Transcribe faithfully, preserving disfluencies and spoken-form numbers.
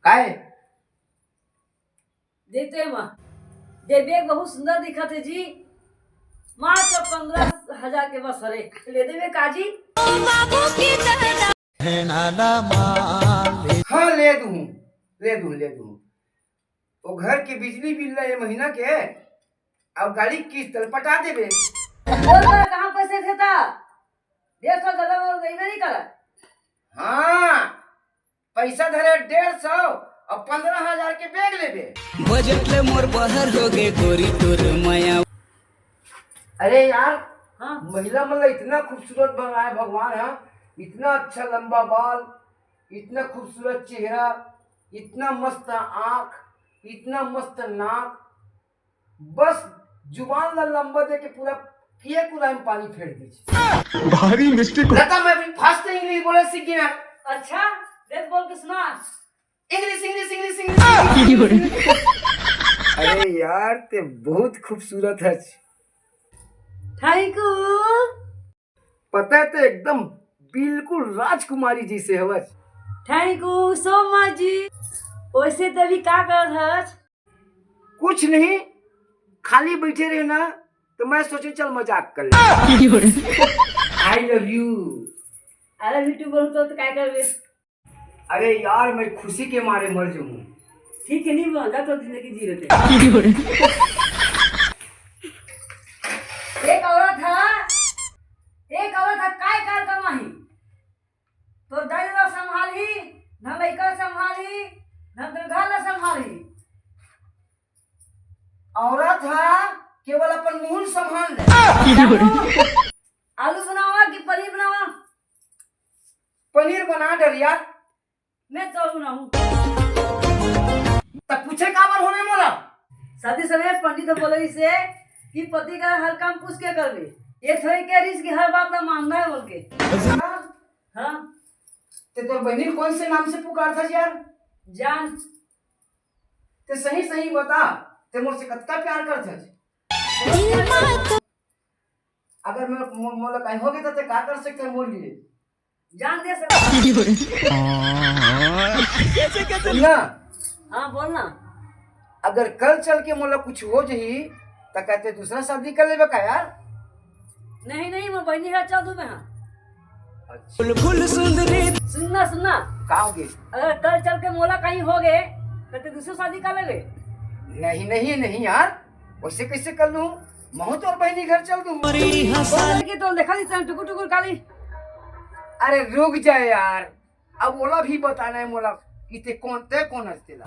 काय? देते माँ, दे bag बहुत सुंदर दिखत हे जी। मात्र पंद्रह हजार के बस हरे, ले देबे का जी? हाँ, ले दूँ, ले दूँ, ले दूँ। वो घर के बिजली बिल ला ये महीना के, अउ गाड़ी किस्त ल पटा देबे। बोल बा, कहाँ पैसे देता? डेढ़ सौ ज्यादा वो देबे नहीं करा। हाँ, पैसा धरे डेढ़ सौ अउ पंद्रह हजार के bag लेबे। बजट ले मोर बहर हो गे गोरी तोर मया। अरे यार, हाँ। महिला मन ला इतना खूबसूरत बनाए भगवान, हाँ, इतना अच्छा लंबा बाल, इतना खूबसूरत चेहरा, इतना मस्त आँख, इतना मस्त नाक, बस जुबान ला लंबा दे के पूरा किए कुला में पानी फेर दीजिए। भारी मिस्टेक। लता, मैं अभी फास्ट इंग्लिश बोले सीख गया। अच्छा, देख बोल के सुना। English, English, English, English. अरे यार, ते बहुत खूबसूरत है। Thank you. पता है, ते एकदम बिल्कुल राजकुमारी जैसे हवच। थैंक यू सो मच जी। वैसे तभी का करत हच? कुछ नहीं, खाली बैठे रहे ना, तो मैं सोचे चल मजाक कर ले। I love you। I love you too बोलू तो, तो काय करबे? अरे यार, मैं खुशी के मारे मर जाऊँ। ठीक है, नहीं बोला तो जिंदगी जी लेते। एक औरत है, एक औरत है, काय कार कमाही? तो दाई ला संभाली, न लइका संभाली, न तो घर ला संभाली। औरत हा केवल अपन मुंह संभाल ले। आलू बनावा कि पनीर बनावा? पनीर बना डरिया। मैं तो बनाऊं। तब पूछे काबर होने मोला? शादी समय पंडित बोले इसे कि पति का हर काम पूछ के करबे। ये थोड़ी कह रही कि हर बात ना मानना है बोल के। हाँ। ते तोर बहनी कौन से नाम से पुकार था यार? जान। ते सही सही बता, ते मोर से कतका प्यार कर था? अगर मैं मो-, मोला कहीं हो गया तो ते का कर सकते हैं मोर लिए? जान दे सकता। सुन ना। हाँ, बोल ना। अगर कल चल के मोला कुछ हो जाही, तो कहते दूसरा शादी कर लेबे का यार? नहीं, नहीं, मैं बहनी घर चल दूँ मैं, हाँ। अच्छा। सुनना, सुनना। का हो गए? अगर कल चल के मोला कहीं हो गए, तो ते दूसरा शादी कर लेबे? नहीं, नहीं, नहीं यार, वैसे कैसे कर लूँ? महू तोर बहनी घर चल दूँ। बोल के तो देखा दी टुकुर टुकुर काली। अरे रुक जा यार, अब ओला भी बताना है मोला कि ते कौन, ते कौन हस तेला।